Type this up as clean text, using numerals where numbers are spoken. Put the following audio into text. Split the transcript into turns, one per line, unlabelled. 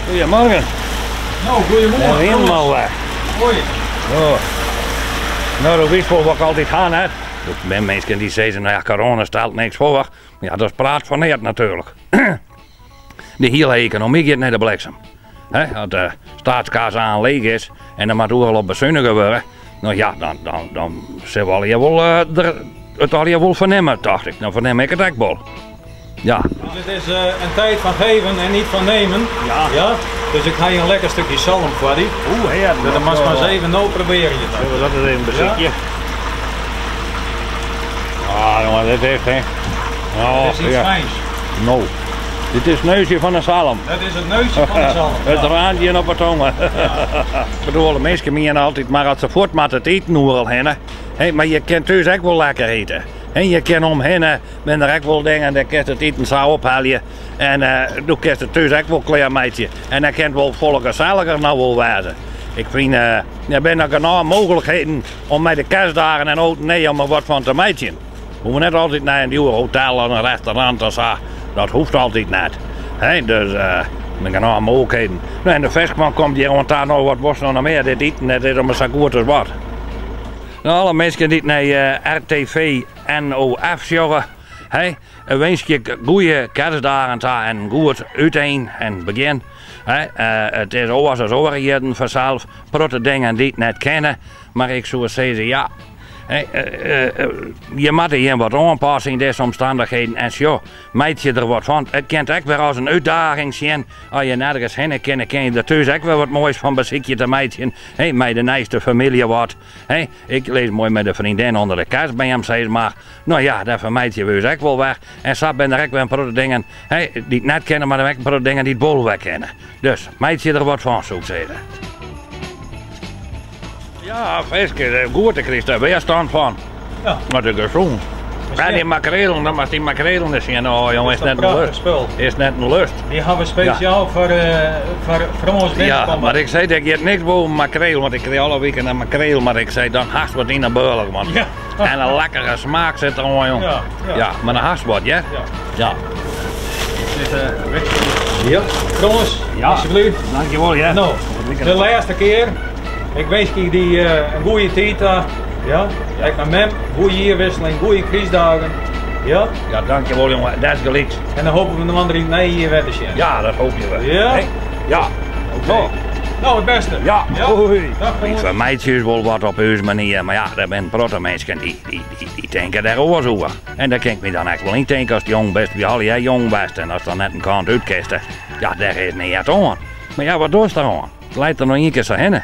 Goedemorgen.
Nou, goedemorgen.
Helemaal weg.
Hoi.
Oh. Nou, dat wist wel wat ik altijd aan heb. Er zijn mensen die zeggen, nou ja, corona stelt niks voor. Maar ja, dat is praat van neer natuurlijk. De hele economie gaat naar de bliksem. Hè, als de staatskas aan leeg is en er moet overal op bezuinigen worden. Nou ja, dan zullen we al je wel, het al je wel vernemen, dacht ik. Dan verneem ik het ook wel. Ja.
Dus het is een tijd van geven en niet van nemen.
Ja.
Ja? Dus ik ga je een lekker stukje zalm voor die.
Oeh, heer.
Dat mag je maar eens even nou proberen. Je
Zullen we dat eens even beziekje? Ja. Ah, jongen, dit is hè. Oh,
dit is iets
ja.
fijns.
Nou, dit is het neusje van de zalm.
Dat is het neusje van de zalm.
Het
ja.
raantje op het tongen.
Ja.
Ik bedoel, de mensen menen altijd maar als ze voort met het eten horen heen. Hey, maar je kunt thuis ook wel lekker eten. En je kan omheen, ben er ook wel dingen, daar kun je het eten zo ophalen. En dan kun je het thuis ook wel klaarmaken. En dan kan het wel volle gezelliger nou wel wezen. Ik vind, er zijn nog genoeg mogelijkheden om met de kerstdagen en ook nee om er wat van te maken. We hoeven net altijd naar een nieuw hotel of een restaurant of zo. Dat hoeft altijd net. He, dus er zijn genoeg mogelijkheden. Nou, en de visman komt hier, want daar nog wat was nog meer. Dit eten, dat is om zo goed als wat. Nou, alle mensen die naar RTV NOF sjoggen, hey, een wens je goede kerstdagen ta en goed uiteen en begin. Hey, het is ook als overjaren vanzelf, protte dingen die het net kennen, maar ik zou zeggen, ja, hey, je moet hier wat aanpassen in deze omstandigheden en zo, meid je er wat van. Het kent ook weer als een uitdaging zijn. Als je nergens heen kan, kun je er thuis ook weer wat moois van beziekje te meidje. Hey, met de naaste familie wat. Hey, ik lees mooi met de vriendin onder de kerstboom, zeg maar. Nou ja, daar vermijd je dus ook wel weg. En zo ben er ook weer een paar dingen, hey, die het net kennen, maar er ook een paar dingen die het bol weg kennen. Dus meid je er wat van, zou ik zeggen. Ja, fisk is goed, ik krijg daar weerstand van.
Ja.
Maar de gezond. En die makrelen, dan maar die makrelen is hier nou, jongen, is
Dat is
net
een
een
prachtig
lust.
spul.
Is net een lust.
Die hebben we speciaal voor Frans
Ja,
binnenkomen.
maar ik zei dat ik niks boven makreel, want ik kreeg alle weken een makreel, maar ik zei dan haast wat in de beurlijk, man.
Ja.
En een lekkere smaak zit er al, jong.
Ja, ja.
Ja, maar een haast wat, hè?
Ja.
Ja.
Dit, ja. Frans,
Ja.
alsjeblieft.
Dankjewel, ja.
Nou, de laatste keer. Ik wens je die een goede tijd. Ja, ik met mem, goede jaarwisseling, goede kerstdagen. Ja?
Ja, dankjewel jongen, dat is gelijk.
En dan hopen we een andere nee hier weer te zien.
Ja, dat hoop je wel.
Ja?
Hey? Ja.
Oké.
Nou.
Nou, het beste.
Ja,
Ja.
Hoi.
Dag,
Ik
jongens.
vermijd je wel wat op uw manier, maar ja, er zijn protte mensen die denken daar oors over. En daar kan ik me dan echt wel in denken als het jong best, wie al jij jong bent en als dan net een kant uitkisten. Ja, daar is niet echt aan. Maar ja, wat doe je daar aan? Het leidt er nog één keer zo heen.